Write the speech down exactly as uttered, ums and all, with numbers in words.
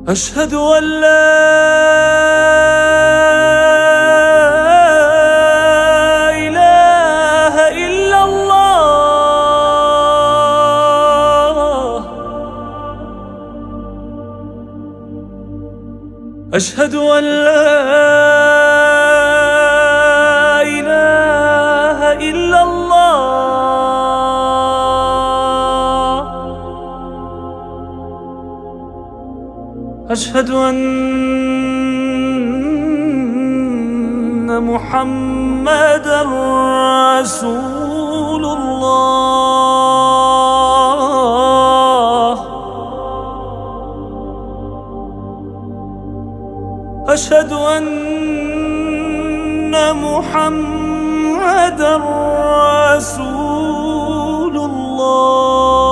أشهد أن لا إله إلا الله. أشهد أن لا إله إلا الله. أشهد أن محمدا رسول الله. أشهد أن محمدا رسول الله.